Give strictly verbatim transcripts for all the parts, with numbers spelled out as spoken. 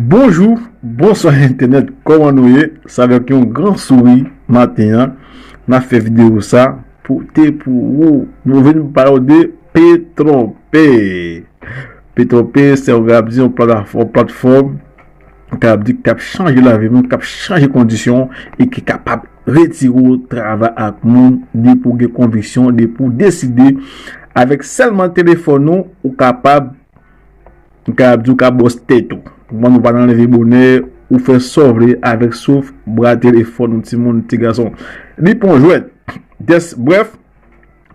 Bonjou, bonswa entènèt, kòman nou ye? Se avèk yon gran souri maten an n ap fè videyo sa pote pou ou. Nou vin pale de Petronpay. Petronpay se yon, kapab di, yon platafòm, platfòm, kapab di, k ap chanje lavi moun, k ap chanje kondisyon e ki kapab retire w travay ak moun depi w gen konviksyon, depi w deside avèk sèlman telefòn ou, ou kapab m kapab di w ka bòs tèt ou. Kòman nou pa nan leve bonè, ou fè sa w vle avèk souf bra telefòn ou, timoun, ti gason. Li pa yon jwèt. Dès, brèf,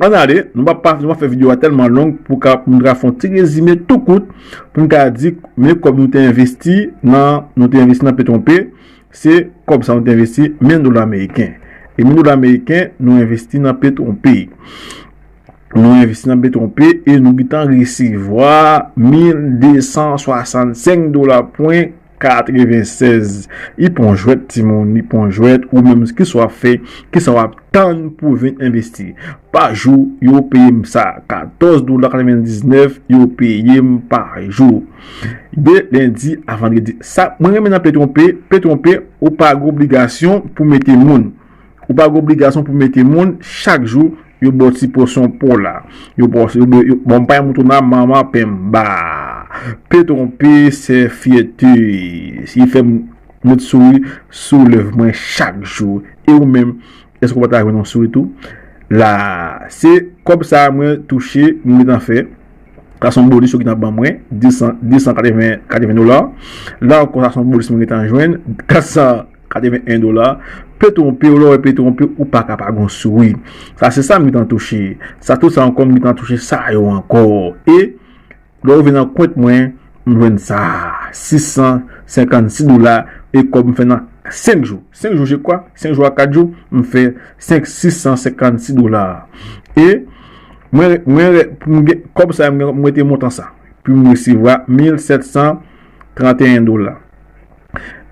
ann ale, nou pa, pa, nou pa fè videyo a tèlman long pou ka, pou nou ka fè yon ti rezime tou kout, pou nou ka di, men kòb nou te envesti nan, nou te envesti nan Petronpay, se kòb sa nou te envesti, men dola ameriken. E men dola ameriken, nou envesti nan Petronpay. Nou envesti nan Petronpay e nou gentan resevwa mil de san swasannsenk dola pwen katrevensèz. Li pa yon jwèt, timoun, li pa yon jwèt. Ou menm, kisa w ap fè, kisa w ap tann pou vin envesti? Pa jou, yo peye m sa, katòz dola katrevendiznèf, yo peye m pa jou. De lendi a vandredi. Sa, mwen renmen nan Petronpay, Petronpay, ou pa gen obligasyon pou mete moun. Ou pa gen obligasyon pou mete moun, chak jou, yo ba w ti pòsyon pa w la. Yo ba w, yo, yo, bon, m pa mouton nan manman pen m ba. Petronpay se fyète. Li fè m met souri sou lèv mwen chak jou. E ou menm, èske w pa ta jwenn yon souri tou? La, se kòb sa a mwen touche, m gentan fè. Sa se yon bonis yo gentan ban mwen, de san, de san katreven, katreven dola. La ankò, sa se yon bonis mwen gentan jwenn, kat san katreven en dola. Petronpay, ou lè w wè Petronpay, ou pa ka pa gon souri. Sa se sa m gentan touche. Sa tout sa ankò, m gentan touche sa yo ankò. E lè w vin nan kont mwen, m jwenn sa, sis san senkannsis dola, e kòb m fè nan senk jou. Senk jou, je kwa, senk jou a kat jou, m fè senk, sis san senkannsis dola. E mwen, mwen, pou m gen, kòb sa, m gen, m rete montan sa. Pou m resevwa mil sèt san tranteyen dola.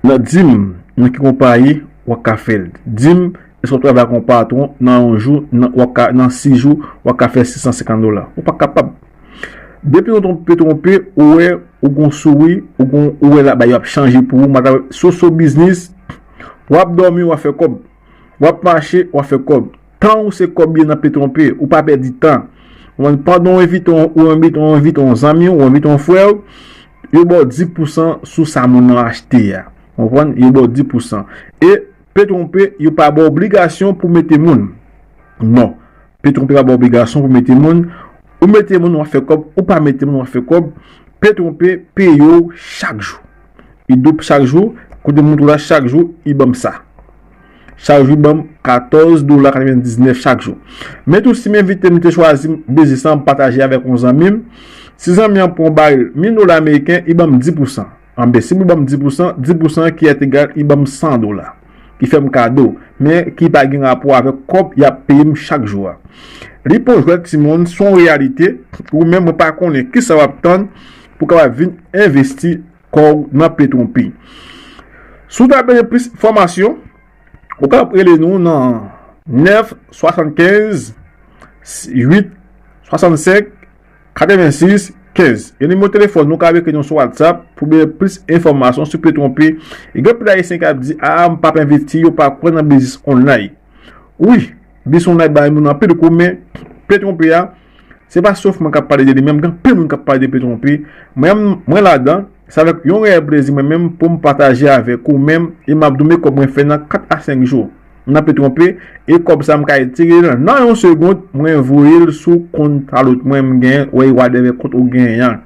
Nan, di m nan ki konpayi w ap ka fè l. Di m, èske w ap travay ak yon patwon nan yon jou, nan, w ap ka, nan sis jou, w ap ka fè sis san senkant dola? Ou pa kapab. Depi w tonbe Petronpay, ou wè, ou gon souri, ou gon, ou wè la bagay yo ap chanje pou ou. Madanm, sou, sou biznis, w ap dòmi, w ap fè kòb. W ap mache, w ap fè kòb. Tan ou se kòb li ye nan Petronpay, ou pa pèdi tan. Ou konprann? Pandan w envite yon, ou envite, ou envite yon zanmi w, ou envite yon frè w, yo ba w dis pousan sou sa moun nan achte a. Ou konprann? Yo ba w dis pousan. E Petronpay, yo pa ba w obligasyon pou mete moun. Non. Petronpay pa ba w obligasyon pou mete moun. Ou mete moun, w ap fè kòb. Ou pa mete moun, w ap fè kòb. Petronpay peye w chak jou. Li doub chak jou. Kote m montre w la, chak jou, li ban m sa. Chak jou, li ban m katòz dola katrevendiznèf chak jou. Men tou, si m envite, m te chwazi biznis lan, m pataje avèk yon zanmi m. Si zanmi an pran yon baril mil dola ameriken, li ban m dis pousan. Anben, si li ban m dis pousan, dis pousan ki èt egal, li ban m san dola. Li fè m kado, men ki pa gen rapò avèk kòb y ap peye m chak jou a. Li pa yon jwèt, timoun, se yon reyalite. Ou menm, mwen pa konnen kisa w ap tann pou w kapab vin envesti kò w nan Petronpay. Si w ta bezwen plis enfòmasyon, ou kapab rele nou nan nèf swasannkenz uit swasannsenk katrevensis kenz. E nimewo telefòn nou, ou ka ekri nou sou WhatsApp pou bezwen plis enfòmasyon sou Petronpay. E gen anpil Ayisyen k ap di, "A, m p ap envesti, yo pa kwè nan biznis online." Wi, biznis online bay moun anpil kou, men Petronpay a, se pa sèl mwen k ap pale de li menm, gen anpil moun k ap pale de Petronpay. Mwen, mwen ladan, se avèk yon reyèl plezi mwen menm pou m pataje avèk ou menm, e m ap di w men kòb mwen fè nan kat a senk jou. Nan Petronpay, e kòb sa m ka retire l nan yon segonn, mwen voye l sou kont talot mwen m genyen, wè, whatever kont ou genyen an.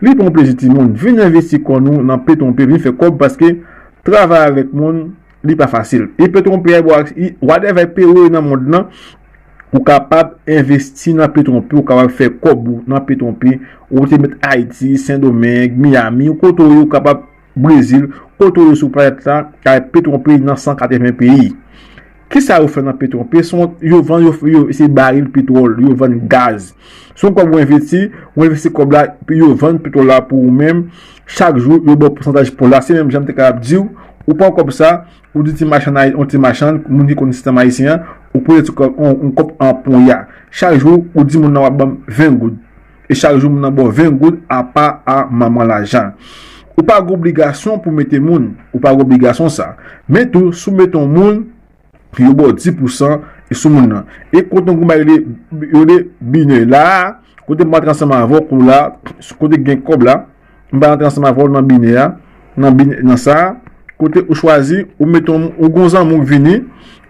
Li pa yon plezi, timoun. Vin envesti kò nou nan Petronpay, vin fè kòb, paske travay avèk moun, li pa fasil. E Petronpay a, bon, whatever peyi w ye nan mond lan, ou kapab envesti nan Petronpay, ou kapab fè kòb ou nan Petronpay, ou te met Ayiti, Sendomeng, Miami, ou kote w ye, ou kapab Brezil, kote w ye sou planèt la, avèk Petronpay nan san katreven peyi. Kisa yo fè nan Petronpay? Se yon, yo vann, yo, yo, se baril petwòl, yo vann gaz. Se yon kòb ou envesti, ou envesti kòb la, epi yo vann petwòl la pou ou menm. Chak jou, yo ba w pousantaj pou la. Se menm jan m te kapab di w, ou pran kòb sa, ou di ti machann, yon ti machann, moun ki konn sistèm ayisyen an, ou poze ti kòb, yon, yon kòb an ponya. Chak jou, ou di moun nan w ap ban m ven goud. E chak jou moun nan ba w ven goud apa a manman lajan. Ou pa gen obligasyon pou mete moun, ou pa gen obligasyon sa. Men tou, si w mete yon moun, yo ba w dis pousan e sou moun nan. E kote yon konpayi rele, yo rele Binè la, kote m antre ansanm avè w la, kote gen kòb la, m pa antre ansanm avè w nan Binè a, nan Binè, nan sa, kote ou chwazi, ou mete yon, ou gon zanmi w vini,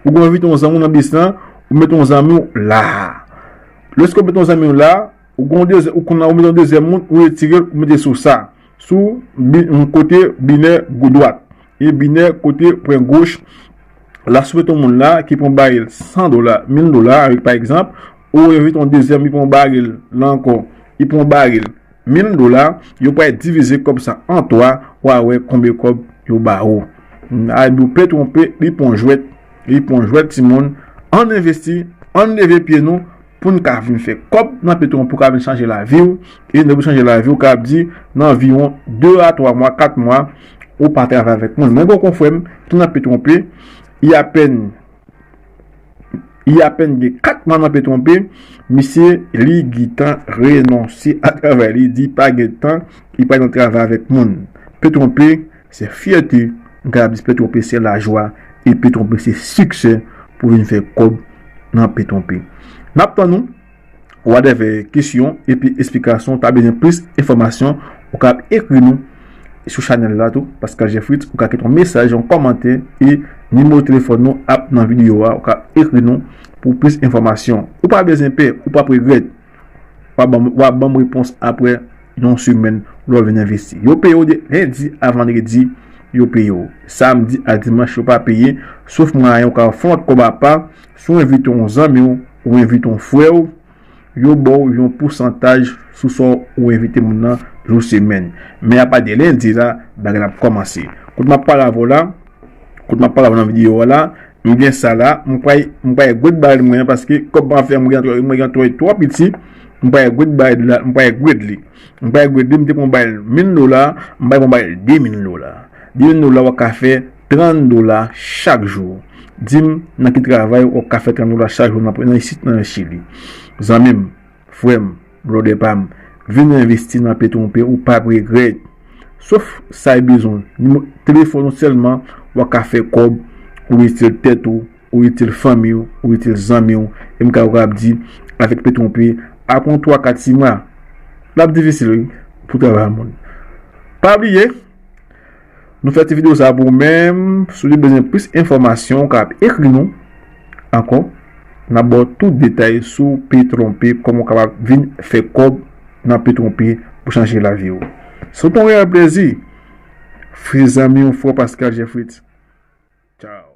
ou gon envite yon zanmi w nan bis lan, ou mete yon zanmi w la. Lèske ou mete yon zanmi w la, ou gon dezye-, ou konn ou mete yon dezyèm moun, ou retire l, ou mete sou sa. Sou bi-, yon kote Binè dwat. E Binè kote pwen goch. La sou mete yon moun la ki pran baril san dola, mil dola, avèk pa egzanp, ou envite yon dezyèm, li pran baril la ankò, li pran baril mil dola, yo pral divize kòb sa an twa, w a wè konbyen kòb yo ba ou. A di w Petwonpe, li pran jwèt, li pran jwèt timoun, ann envesti, ann leve pye nou, pou n ka vin fè kòb nan Petwonpe, ou ka vin chanje lavi w, e lè ou chanje lavi w, ou ka ap di nan anviwon de a twa mwa, kat mwa, ou pa travay avèk moun. Mwen gen yon konfrè m ki nan Petwonpe, li apèn, li apèn gen kat mwa nan Petwonpe, misye li gentan renonse a travay li, di pa gen tan, li pa nan travay avèk moun. Petwonpe, se fyète, m kapab di Petwonpe se lajwa, e Petwonpe se siksè pou vin fè kòb nan Petwonpe. N ap tann ou, whatever kesyon epi esplikasyon, ou ta bezwen plis enfòmasyon, ou kapab ekri nou sou chanèl la tou, Pascal Jeffrits, ou ka kite yon mesaj, yon kòmantè, e nimewo telefòn nou ap nan videyo a, ou ka ekri nou pou plis enfòmasyon. Ou pa bezwen pè, ou p ap regrèt. W ap ban m, w ap ban m repons apre yon semèn lè w vin envesti. Yo peye w de lendi a vandredi, yo peye w. Samdi a dimanch, yo pa peye, sof mwayen ou ka fè yon lòt kòb apa, si w envite yon zanmi w, ou envite yon frè w, yo ba w yon pousantaj sou sa w envite moun nan jou semèn. Men apa de lendi la, bagay la ap kòmanse. Kote m ap pale avè w la, kote m ap pale avè w nan videyo a la, m gen sa la, m pral, m pral gwèt bagay mwen an, paske kòb mwen fè mwen gen twò, mwen gen twò, twò piti, m pral gwèt bagay la, m pral gwèt li. M pral gwèt li, m te pran bagay mil dola, m pral pran bagay de mil dola. De mil dola, w ka fè trant dola chak jou. Di m nan ki travay w ka fè trant dola chak jou nan, nan isit nan Chili. Zanmi m, frè m, brother pa m, vin envesti nan Petwonpe, ou p ap regrèt. Sof sa e bezwen. Nimewo telefòn ou sèlman, w a ka fè kòb, ou itil tèt ou, ou itil fanmi w, ou itil zanmi w, e m ka w ap di, avèk Petwonpe, apre yon twa kat sis mwa, l ap difisil, wi, pou travay a moun. Pa bliye, nou fè ti videyo sa pou ou menm. Si w te bezwen plis enfòmasyon, ou kapab ekri nou ankò. N ap ba w tout detay sou Petwonpe, kòman w kapab vin fè kòb nan Petwonpe pou chanje lavi w. Se te yon reyèl plezi. Frè zanmi w, frè Pascal Jeffrits. Tchao.